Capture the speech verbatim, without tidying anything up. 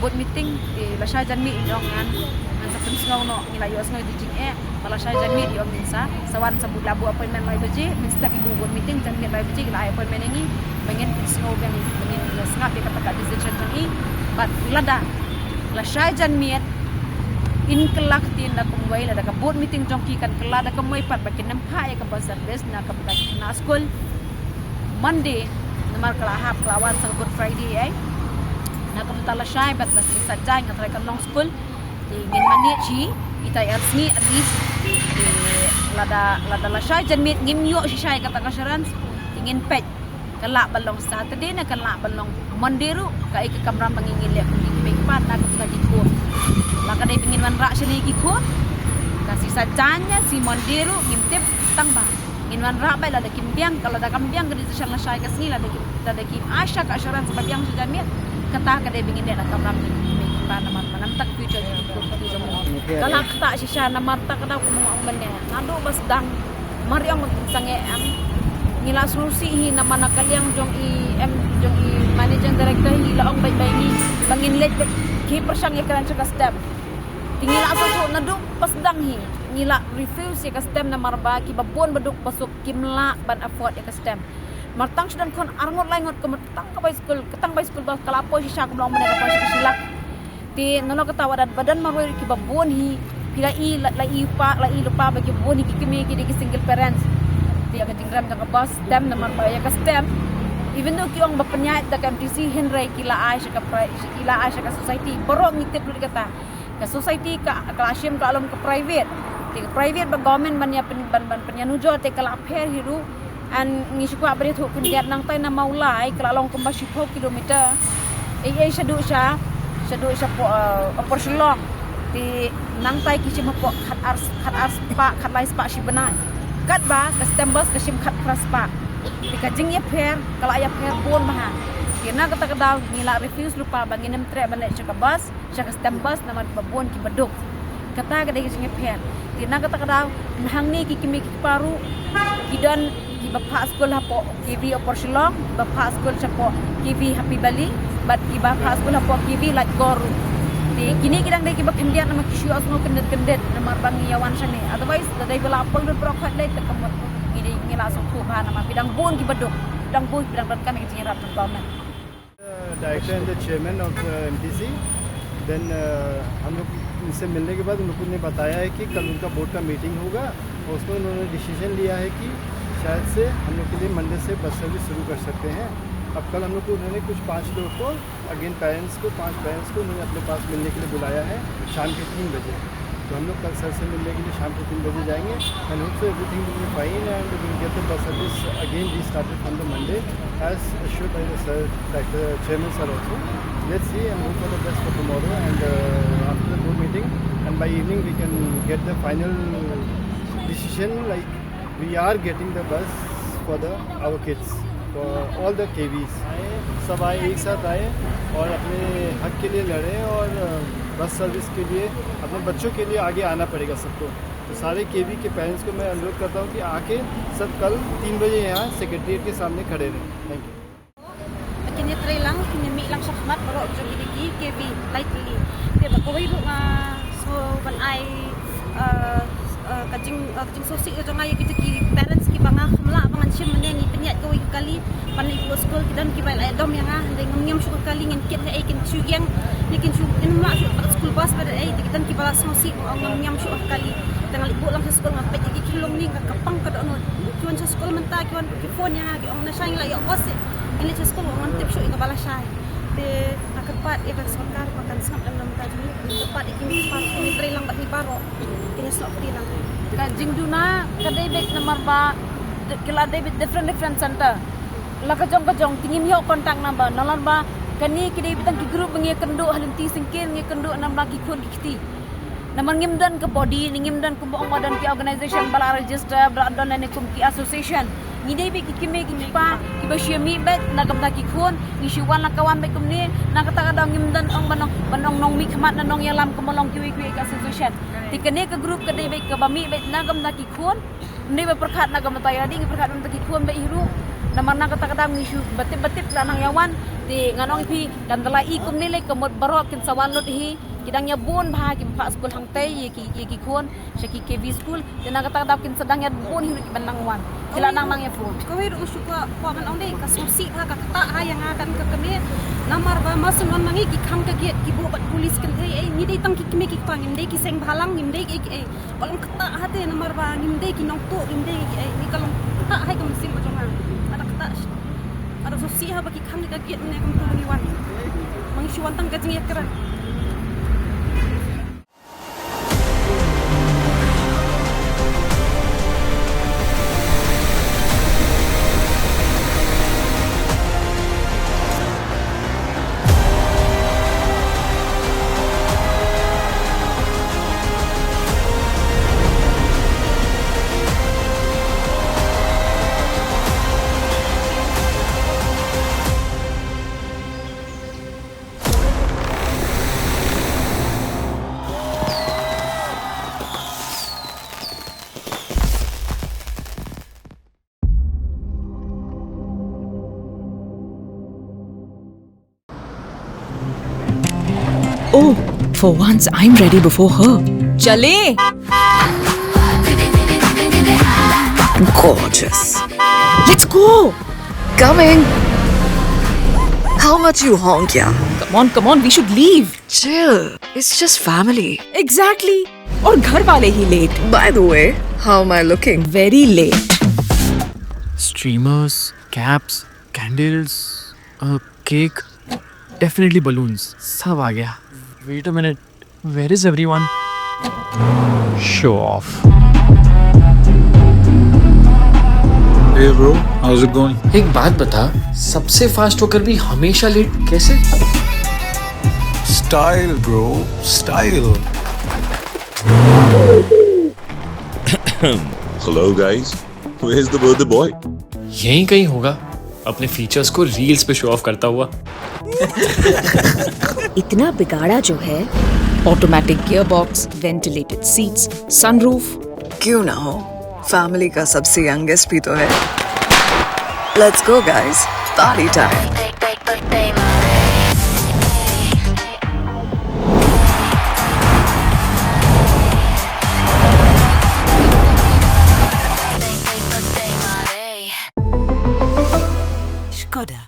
Board meeting, te lashai janmiet i ong ngan, ngan sa pynsngew noh, ngi la ïohsngew ïa ki jingeh, ba lashai janmiet i ong ngin sa, sa wan sa buh, la buh appointment lai baje, mynstep i buh board meeting, janmiet lai baje, i la ai appointment ïa ngi, ba ngin pynsngew biang, ba ngin ïa sngap ïa kata ka decision jong i, bad lada lashai janmiet, in kylla ktien da kumwei, lada ka board meeting jong ki kan kylla da kumwei pat, ba kin ym phah ïa ka bus service, na ka bynta ki khynnah skul, Monday, namar ka la hap, ka la wan sa ka Good Friday, eh. Na ka bynta lashai, bad lashai sa jaiñ, nga trai kan long skul. Te ngin manage hi, ita i ar sngi at least. Te lada, lada lashai janmiet ngim ïoh shisha ïa kata ka assurance. Te ngin peit. Kan lah ban long Saturday ne kan lah ban long Monday ruh. Kaei ka kamram ba ngin, ngin leh kum ki kmie ki kpa na ka bynta ki khun. La ka dei ba ngin wanrah shane ki khun. Ka shi sa jaiñ ne shi Monday ruh ngim tip tang ba ngin wanrah beit, lada kim biang, ka lada kam biang ka decision lashai ka sngi, lada kim, lada kim ai sha ka assurance ba biang sha janmiet, kata ka dei ba ngin leh na kamram jong ki kmie ki kpa namar ba namar ka future jong ki khun, ka future jong ngi. Ka la ktah shisha namar kata ka daw kum u ong mynne. Naduh ba sdang, mar ïa ong sangeh em. Ngi la sngewsih hi namar na ka liang jong i em, jong i managing director hi la ong beit ba ngi, ba ngin leit beit, ki pyrshang ïakren sha ka stem. Te ngi la sngewsih naduh ba sdang hi. Ngi la refuse ïa ka stem namar ba kiba bun ba duk ba suk kim lah ban afford ïa ka stem. Mar tang shu don khun arngut laingut, ka mut tang ka bai skul, ka tang bai skul bus ka la poi shisha, kumba ong mynne ka poi shisha ka shi lak. Te nano kata, wat ba don marwei ruh kiba bun hi, phi la i, la, la i pa, la i lypa ba kiba bun hi ki kmie ki dei ki single parents. Te ïa ka jingrem jong ka bus stem namar ba ïa ka stem, even though ki ong ba pynïaid da ka M T C, hynrei ki la ai sha ka pri-, ki la ai sha ka society. Baroh ngi tip lut kata. Ka society ka, ka la shim ka long ka private. Te ka private bad government ban ïa pyn-, ban, ban pynïanujor te ka la pher hi ruh. And ngi shu kwah ban ïathuh khyndiat, nangtai na Mawlai ka la long kumba shiphew kilometer. Ei, ei, shaduh sha, shaduh sha poh, eh, Upper Shillong. Te nangtai ki shim hapoh khat ar, khat ar spah, khat lai spah shi bnai. Katba ka stem bus ka shim khat phra spah. Te ka jingïapher ka la ïapher bun bha. Te na kata ka daw ngi la refuse lypa ba ngin ym treh ban leit sha ka bus, sha ka stem bus namar kiba bun kiba duk. Kata ka dei ka jingïapher. Te na kata ka daw, hangne ki kmie ki kpa ruh ki don kiba phah skul hapoh K V Upper Shillong, kiba phah skul shapoh K V Happy Valley, bad kiba phah skul hapoh K V Laitkor ruh. Te kine ki dang dei kiba khyndiat namar ki shu ïohsngew kyndit kyndit namar ba ngi ïa wan shane. Otherwise lada dei ba la poi lut baroh khoit leit, te ka mut ngi dei, ngi la sngewthuh bha namar ki dang bun kiba duk, dang bun kiba dang donkam ïa ka jingïarap jong government. Director and the chairman of the M T C, then, uh, हम लोग इनसे मिलने के बाद उन लोगों ने बताया है कि कल उनका बोर्ड का मीटिंग होगा और उसमें उन्होंने डिसीजन लिया है कि शायद से हम लोग के लिए मंडे से बस सर्विस शुरू कर सकते हैं। अब कल हम लोग को, उन्होंने कुछ पाँच लोग को, अगेन पेरेंट्स को, पांच पेरेंट्स को उन्होंने अपने पास मिलने के लिए बुलाया है शाम के तीन बजे। तो हम लोग कल सर से मिलने के लिए शाम को तीन बजे जाएंगे। And hope so everything will be fine and we'll get the bus service again restarted from the Monday as assured by the sir, like the chairman sir also. Let's see and hope for the best for tomorrow and, uh, after the board meeting and by evening we can get the final decision, like we are getting the bus for the, our kids, for all the K Vs. आए, सब आए, एक साथ आए और अपने हक के लिए लड़े और, अ, बस सर्विस के लिए, अपने बच्चों के लिए आगे आना पड़ेगा सबको। तो सारे केवी के पेरेंट्स को मैं अनुरोध करता हूँ कि आके सब कल तीन बजे यहाँ सेक्रेटेरिएट के सामने खड़े रहें। Thank you. Kin ïatrei lang, kin ïamih lang shakhmat baroh jong kine ki K V lai tylli. Te ba kawei ruh nga sngew ban ai, eh, eh, ka jing, eh, ka jingsngewsih ka jong nga ïa kito ki parents kiba nga kham lah ba ngan shim mynne, ngi pynïaid kawei ka kali ban leit buh skul, ki don kiba la ïadom ïa nga, hynrei ngam ñiam shuh ka kali, ngin kit ha ei, kin shu ïeng, ne kin shu, kin ym lah shuh pat skul bus pat ei, te ki don kiba la sngewsih, ngam ñiam shuh ka kali. Te nga leit buh lang sha skul, nga peit ïa ki, ki lung ni, ka, ka pang ka dohnud. Ki wan sha skul mynta, ki wan ki phone ïa nga, ki ong na shai ngi la ïoh bus eh. Ngi leit sha skul ngam tip shuh ïa kaba la shai. Te nga kyrpad ïa ka sorkar ba kan sngap em na bynta jong ngi. Nga kyrpad ïa ki, ngi kyrpad, ngi trei lang bad ngi baroh. Kin ïasnoh kti lang. Ka jingduna ka dei beit namar ba ki la dei beit different different center. La ka jong ka jong te ngim ïoh contact number. Namar ba kane ki dei beit tang ki group ba ngi ïakynduh ha lynti syngkien, ngi ïakynduh namar ba ki khun ki kti. Namar ngim don ka body, ne ngim don kumba ong ba don ki organization ba la register, ba la don lane kum ki association. Ngi dei beit ki kmie ki kpa kiba shu mih beit na ka bynta ki khun, ngi shu wan la ka wan beit kumne, na kata ka daw ngim don ong ban ong, ban ong nongmihkhmat ne nongïalam kumba long kiwei kiwei ki association. Te kane ka group ka dei beit kaba mih beit na ka bynta ki khun. Ym dei ba pyrkhat na ka bynta ïa lade, ngi pyrkhat na ka bynta ki khun beit hi ruh. Namar na kata ka daw ngi shu ba tip ba tip la nang ïa wan. Te ngan ong phi, kan da la i kumne lei ka mut baroh kin sa wan lut hi, ki dang ïa bun bha ki phah skul hangtei ïa ki, ïa ki khun sha ki K V skul. Te na kata ka daw kin sa dang ïa bun hi ruh ki ban nang wan. Ki la nang nang ïa phone. Kawei ruh shu kwah, kwah ban ong dei ka sngewsih bha ka ktah ha ïa nga kan ka kmie. Namar ba ma sngewbha nang i ki khang ka gate ki buh bad police kynthei ei, ngi dei tang ki kmie ki kpa, ngim dei ki seng bhalang, ngim dei ki ei ki ei. Ka long ktah ha te namar ba ngim dei ki nongtuh, ngim dei ki ei, ngi ka long ktah ha ka mynsiem ka jong nga. Ada ktah. Ada sngewsih ha ba ki khang ka gate ne kumtu ba ngi wan. Ma ngi shu wan tang ka jingïakren. Oh, for once I'm ready before her. चले। Gorgeous. Let's go. Coming. How much you honk, yeah? Come on, come on, we should leave. Chill. It's just family. Exactly. और घर वाले ही late. By the way, how am I looking? Very late. Streamers, caps, candles, a cake, definitely balloons. सब आ गया. Wait a minute. Where is everyone? Show off. Hey bro, how's it going? एक बात बता, सबसे फास्ट होकर भी हमेशा लेट कैसे? Style bro, style. Hello guys, where's the birthday boy? यहीं कहीं होगा, अपने फीचर्स को रील्स पे शो ऑफ करता हुआ. इतना बिगाड़ा जो है. Automatic gearbox, ventilated seats, sunroof. क्यों ना हो, फैमिली का सबसे यंगेस्ट भी तो है. Let's go guys, party time. Skoda.